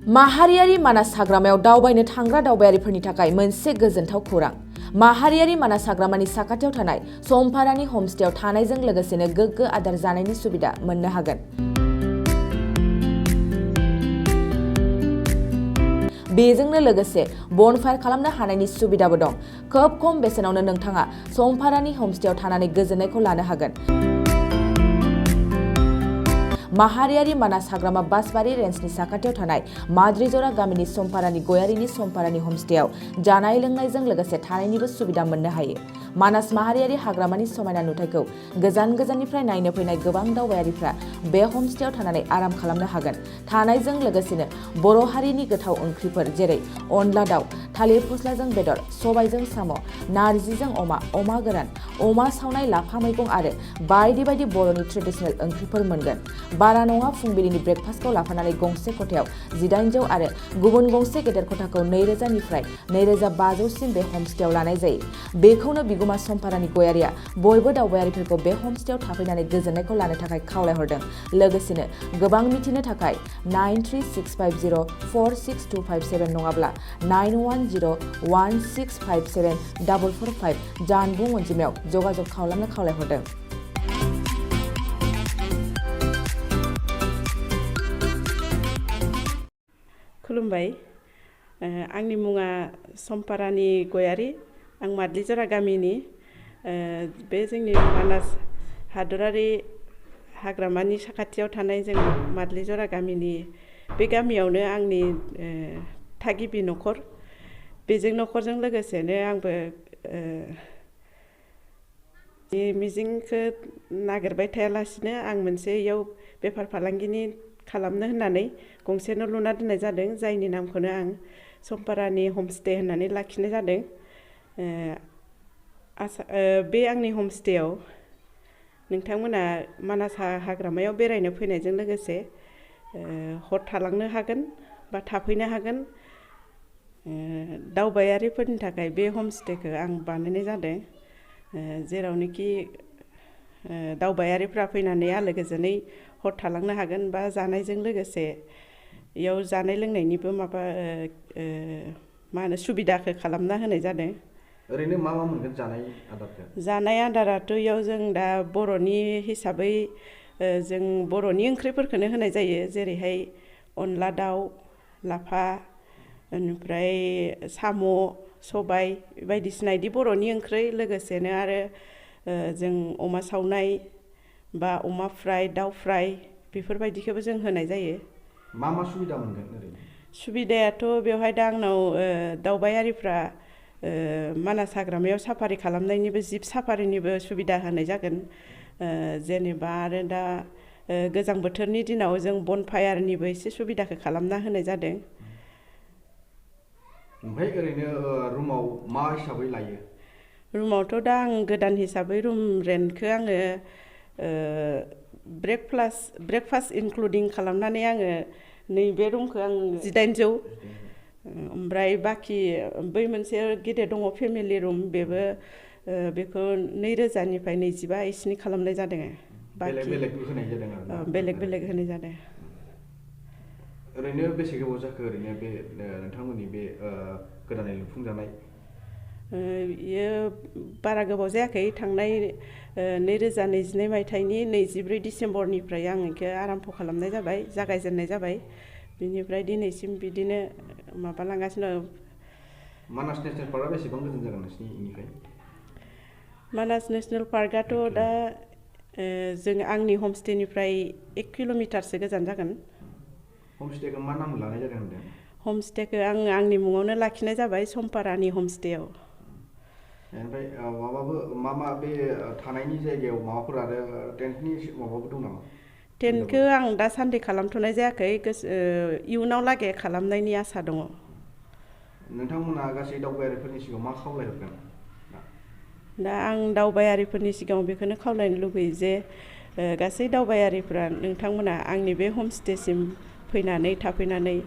माहारियारि मानास हाग्रामायाव दावबायनो थांग्रा दावबायारिफोरनि थाखाय मोनसे गोजोनथाव खौरां। माहारियारि मानास हाग्रामानि साखाथियाव थानाय समफारानि हमस्टेयाव थानायजों लोगोसेनो गोग्गो आदार जानायनि सुबिदा मोननो हागोन। बेजोंनो लोगोसे बनफायर खालामनो हानायनि सुबिदाबो दं। खोब खम बेसेनावनो नोंथाङा समफारानि हमस्टेयाव थानानै गोजोननायखौ लानो हागोन। माहारियारि मानास हाग्रामा बासबारि रेन्जनि साखाथियाव थानाय माद्रिजरा गामिनि समफारानि गयारिनि समफारानि हमस्टेयाव जानाय लोंनायजों लोगोसे थानायनिबो सुबिदा मोननो हायो। मानास माहारियारि हाग्रामानि समायना नुथायखौ गोजान गोजाननिफ्राय नायनो फैनाय गोबां दावबायारिफ्रा बे हमस्टेयाव थानानै आराम खालामनो हागोन। थानायजों लोगोसेनो बर' हारिनि गोथाव ओंख्रिफोर जेरै अनला दाउ, थालिर फस्लाजों बेदर, सबायजों साम', नारजिजों अमा, अमा गोरान, अमा सावनाय, लाफा मैगं आरो बायदि बायदि बर'नि ट्रेडिसनेल ओंख्रिफोर मोनगोन। बारा नङा फुंबिलिनि ब्रेकफास्टखौ लाफानानै गंसे खथायाव 1800 आरो गुबुन गंसे गेदेर खथाखौ 2000 निफ्राय 2500 सिम बे हमस्टेयाव लानाय जायो। बेखौनो बिगुमा समफारानि गयारिया बयबो दावबायारिफोरखौ बे हमस्टेयाव थाफैनानै गोजोननायखौ लानो थाखाय खावलायहरदों। लोगोसेनो गोबां मिथिनो थाखाय 9365046257 नङाब्ला 9101657445 जानबुं अनजिमायाव जगाजग खालामनो खावलायहरदों। खुलुमबाय, आंनि मुङा समफारानि गयारि। आं माद्लिजरा गामिनि। बे जोंनि मानास हादरारि हाग्रामानि साखाथियाव थानाय जों माद्लिजरा गामिनि बे गामियावनो आंनि थागिबि न'खर। बेजों न'खरजों लोगोसेनो आंबो मिजिंखौ नागिरबाय थायालासिनो आं मोनसे इयाव बेफार फालांगिनि खालामनो होननानै गंसे न' लुना दोननाय जादों, जायनि नामखौनो आं समफारानि हमस्टे होननानै लाखिनाय जादों। बे आंनि हमस्टेयाव नोंथांमोना मानास हाग्रामायाव बेरायनो फैनायजों लोगोसे हर थालांनो हागोन बा थाफैनो हागोन। दावबायारिफोरनि थाखाय बे हमस्टेखौ आं बानायनाय जादों, जेरावनोखि दावबायारिफ्रा फैनानै आलो गोजोनै हर थालांनो हागोन बा जानायजों लोगोसे इयाव जानाय लोंनायनिबो सुबिदाखौ खालामना होनाय जादों। ओरैनो मा मा मोनगोन जानाय आदारखौ? जानाय आदाराथ' इयाव जों दा बर'नि हिसाबै जों बर'नि ओंख्रिफोरखौनो होनाय जायो, जेरैहाय अनला दाउ, लाफा, ओमफ्राय साम', सबाय बायदिसिना बिदि बर'नि ओंख्रि। लोगोसेनो आरो जों अमा सावनाय बा अमा फ्राय, दाउ फ्राय बेफोरबायदिखौबो जों होनाय जायो। मा मा सुबिदा मोनगोन ओरैनो? सुबिदायाथ' बेवहाय दा आंनाव दावबायारिफ्रा मानास हाग्रामायाव साफारि खालामनायनिबो जिब साफारिनिबो सुबिदा होनाय जागोन। जेनेबा आरो दा गोजां बोथोरनि दिनाव जों बनफायारनिबो एसे सुबिदाखौ खालामना होनाय जादों। ओमफ्राय ओरैनो रुमाव मा हिसाबै लायो? रुमावथ' दा आं गोदान हिसाबै रुम रेन्टखौ आङो ब्रेकफास्ट इनक्लुडिं खालामनानै आङो नैबे रुमखौ आं 1800, ओमफ्राय बाखि बै मोनसे गेदेर दङ फेमिलि रुम, बेखौ 2000 निफ्राय 25 इसिनि खालामनाय जादों। बेलेग होनाय जादों आरो बेलेग होनाय जादों। ओरैनो बेसे गोबाव जाखो ओरैनो बे नोंथांमोननि बे गोदानै लुफुंजानाय? बेयो बारा गोबाव जायाखै। थांनाय 2022 मायथाइनि 24 डिसेम्बरनिफ्राय आं बेखौ आराम्भ' खालामनाय जाबाय, जागायजेननाय जाबाय। बिनिफ्राय दिनैसिम बिदिनो माबालांगासिनो दं। मानास नेसनेल पार्कआ बेसेबां गोजान जागोन नोंसिनिफ्राय? मानास नेसनेल पार्कआथ' दा आंनि हमस्टेनिफ्राय 1 किल'मिटारसो गोजान जागोन। हमस्टेखौ मा नाम लानाय जादों होनदों? हमस्टेखौ आं आंनि मुङावनो लाखिनाय जाबाय, समफारानि हमस्टेयाव। ओमफ्राय मा बे थानायनि जायगायाव माबाफोर आरो टेन्टनि माबाफोर दं नामा? टेन्टखौ आं दासान्दि खालामथ'नाय जायाखै, इयुनाव लागै खालामनायनि आसा दङ। नोंथांमोना गासै दावबायारिफोरनि सिगाङाव मा खावलायहरगोन? दा आं दावबायारिफोरनि सिगाङाव बेखौनो खावलायनो लुबैयो जे गासै दावबायारिफ्रा नोंथांमोना आंनि बे हमस्टेसिम फैनानै थाफैनानै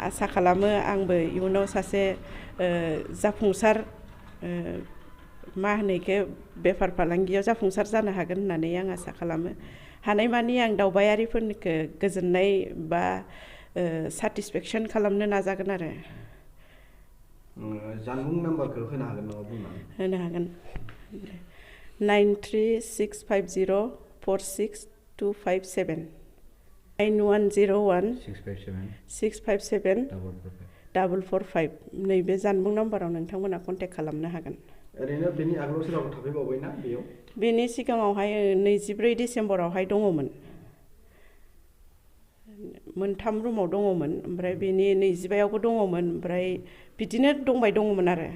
आसा खालामो आंबो इयुनाव सासे जाफुंसार बेफार फालांगियाव जाफुंसार जानो हागोन होननानै आं आसा खालामो। हानायमानि आं दावबायारिफोरनिखौ गोजोननाय बा सेटिसफेक्सन खालामनो नाजागोन आरो। जानबुं नाम्बारखौ होनो हागोन नामा बुंनानै? होनो हागोन 9365046257 9101 657 445 नैबे जानबुं नाम्बाराव नोंथांमोना कन्टेक्ट खालामनो हागोन। ओरैनो बेनि आगोलाव सोरबाफोर थाफैबावबायना बेयाव? बेनि सिगाङावहाय 24 डिसेम्बरावहाय दङमोन, मोनथाम रुमाव दङमोन, ओमफ्राय बेनि 25आवबो दङमोन, ओमफ्राय बिदिनो दंमोन आरो।